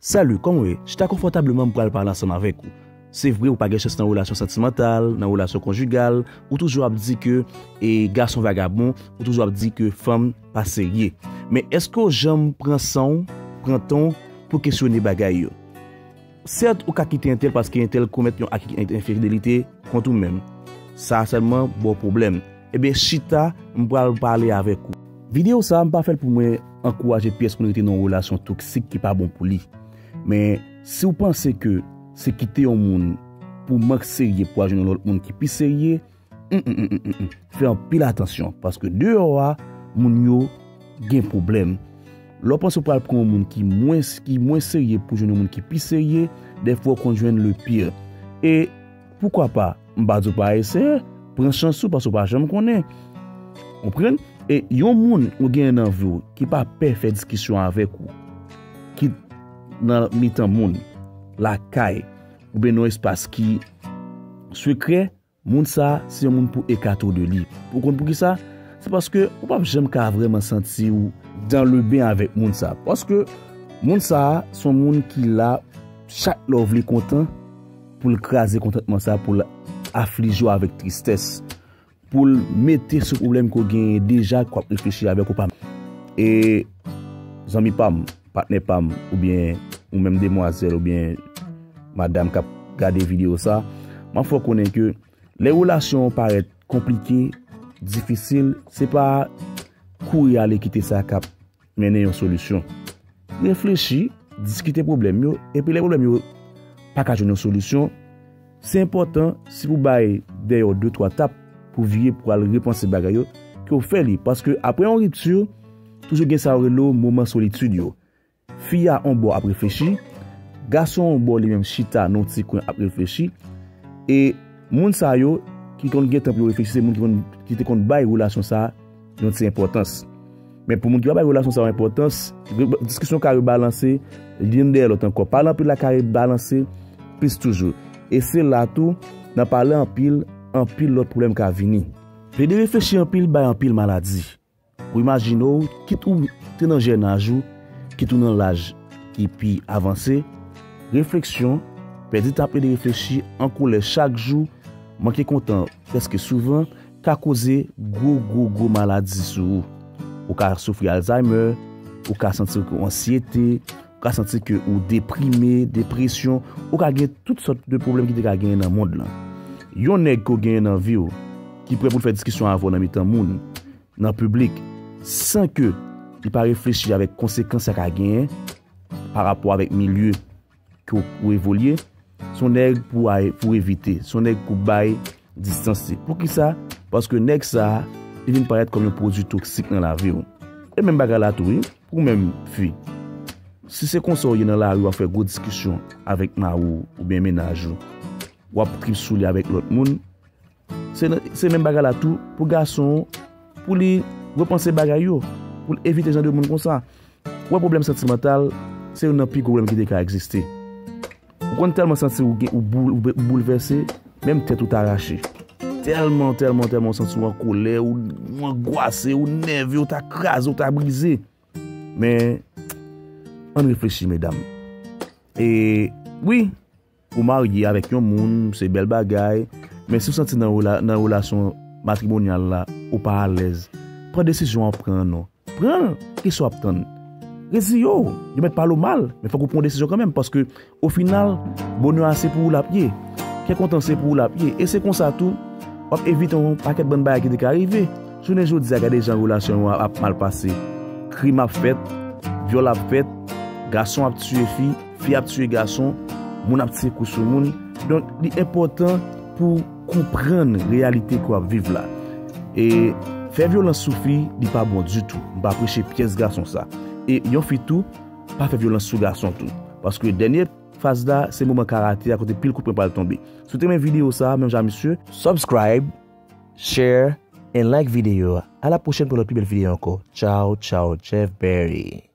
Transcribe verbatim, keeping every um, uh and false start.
Salut, kòman w ye? Chita konfòtableman, m pral pale ansanm avèk ou. Se vre, ou pa gen chans nan relasyon santimantal, nan relasyon konjigal, ou toujou ap di ke e gason vagabon, ou toujou ap di ke fanm pa serye. Men èske w janm pran san w, pran tan w pou kesyone bagay yo? Sèt, ou ka kite entèl paske entèl komèt yon ak enfidelite kont ou menm. Sa sèlman ba w pwoblèm. Ebyen, chita, m pral pale avèk ou. Videyo sa a, m pa fè l pou mwen ankouraje pyès moun rete nan yon relasyon toksik ki pa bon pou li. Men, si w panse ke se kite yon moun pou mank serye pou al jwenn yon lòt moun ki pi serye, mm, mm, mm, mm, mm, mm, fè anpil atansyon, paske deyò a, moun yo gen pwoblèm. Lè w panse w pral pran yon moun ki mwens, ki mwens serye pou jwenn yon moun ki pi serye, dèfwa w konn jwenn le pire. E poukwa pa, m pa di w pa eseye, pran chans ou, paske w pa janm konnen. Konprann? E yon moun ou genyen nan vi w ki pa pè fè diskisyon avèk ou, kit nan mitan moun, lakay, oubyen nan yon espas ki sekrè, moun sa a se yon moun pou ekate w de li. Ou konn poukisa? Se paske ou p ap janm ka vrèman santi w dans le bain avèk moun sa a. Paske moun sa a se yon moun ki la chak lè w vle kontan pou l kraze kontantman sa a, pou l aflije w avèk tristès, pou l mete sou pwoblèm ke w genyen deja, ke w ap reflechi avèk ou pa. E zanmi pa m, patnè pa m, oubyen ou menm demwazèl oubyen madam k ap gade videyo sa, m ap fè w konnen ke lè relasyon an parèt konplike, difisil, se pa kouri ale kite sa k ap mennen yon solisyon. Reflechi, diskite pwoblèm yo, epi lè pwoblèm yo pa ka jwenn yon solisyon, se enpòtan si pou bay dèyè w de twa tap pou vire pou al repanse bagay yo, ke w fè li. Paske apre yon ripti, toujou gen sa yo rele moman solitid yo. Fi a on bò ap reflechi, gason on bò li menm chita nan yon ti kwen ap reflechi, e moun sa yo ki konn gen tan pou yo reflechi, se moun ki konn, ki te konn bay relasyon sa a yon ti enpòtans. Men pou moun ki pa bay relasyon sa a yon enpòtans, re-, diskisyon ka rebalanse, youn dèyè lòt ankò. Pale anpil la ka rebalanse plis toujou. E se la tou, nan pale anpil, anpil lòt pwoblèm ka vini. Plede reflechi anpil bay anpil maladi. Ou imajine w, kit ou te nan jèn aj ou, kit ou nan laj ki pi avanse, refleksyon, pèdi tan ap plede reflechi, an kolè chak jou, manke kontan prèske souvan, ka koze gwo, gwo, gwo maladi sou ou. Ou ka soufri Alzheimer, ou ka santi w gen ansyete, ou ka santi ke ou deprime, depresyon, ou ka gen tout sòt de pwoblèm ki te ka genyen nan mond lan. Yon nèg ke w genyen nan vi w, ki prè pou l fè diskisyon avè w nan mitan moun, nan piblik, san ke li pa reflechi avèk konsekans sa ka genyen pa rapò avèk milye ke w, ou evolye, se yon nèg pou ay-, pou evite, se yon nèg pou bay distans li. Poukisa? Paske nèg sa a, li vin parèt kòm yon pwodui toksik nan lavi w. E menm bagay la tou, wi, pou menm fi. Si se konsa w ye nan lari, w ap fè gwo diskisyon avèk mari w oubyen mennaj ou, w ap trip sou li avèk lòt moun, se nan, se menm bagay la tou pou gason, pou li repanse bagay yo, pou l evite jan de moun konsa. Ou wè, pwoblèm santimantal, se youn nan pi gwo pwoblèm ki te ka egziste. Ou konn tèlman santi ou gen, ou boul-, ou be-, ou boulvèse, menm tèt ou ta rache. Tèlman, tèlman, tèlman ou santi ou an kolè, ou, ou angwase, ou nève, ou ta kraze, ou ta brize. Men, ann reflechi, medam. E, wi, ou marye avèk yon moun, se bèl bagay, men si w santi nan rela-, nan relasyon matrimonyal la, ou pa alèz, pran desizyon an, pran an non. Pran l, kisa w ap tann? Reziye w, yo mèt pale w mal, men fòk ou pran yon desizyon kanmenm, paske o final, bonè a se pou ou l ap ye. Kè kontan se pou ou l ap ye. E se konsa tou, w ap evite yon pakèt bann bagay ki te ka rive. Jounen jodi a, gade jan relasyon yo ap, ap mal pase. Krim ap fèt, vyòl ap fèt, gason ap tiye fi, fi ap tiye gason, moun ap tire kou sou moun. Donk, li enpòtan pou w konprann reyalite ke w ap viv la. E fè vyolans sou fi, li pa bon ditou. M pa preche pyès gason sa. E yon fi tou, pa fè vyolans sou gason tou. Paske dènye faz la, se moman karate a kote pil kout pwen pral tonbe. Si w te renmen videyo sa, menm jan misye, subscribe, share, and like videyo a. A la pwochèn pou lòt pi bèl videyo ankò. Ciao, ciao, Jeff Berry.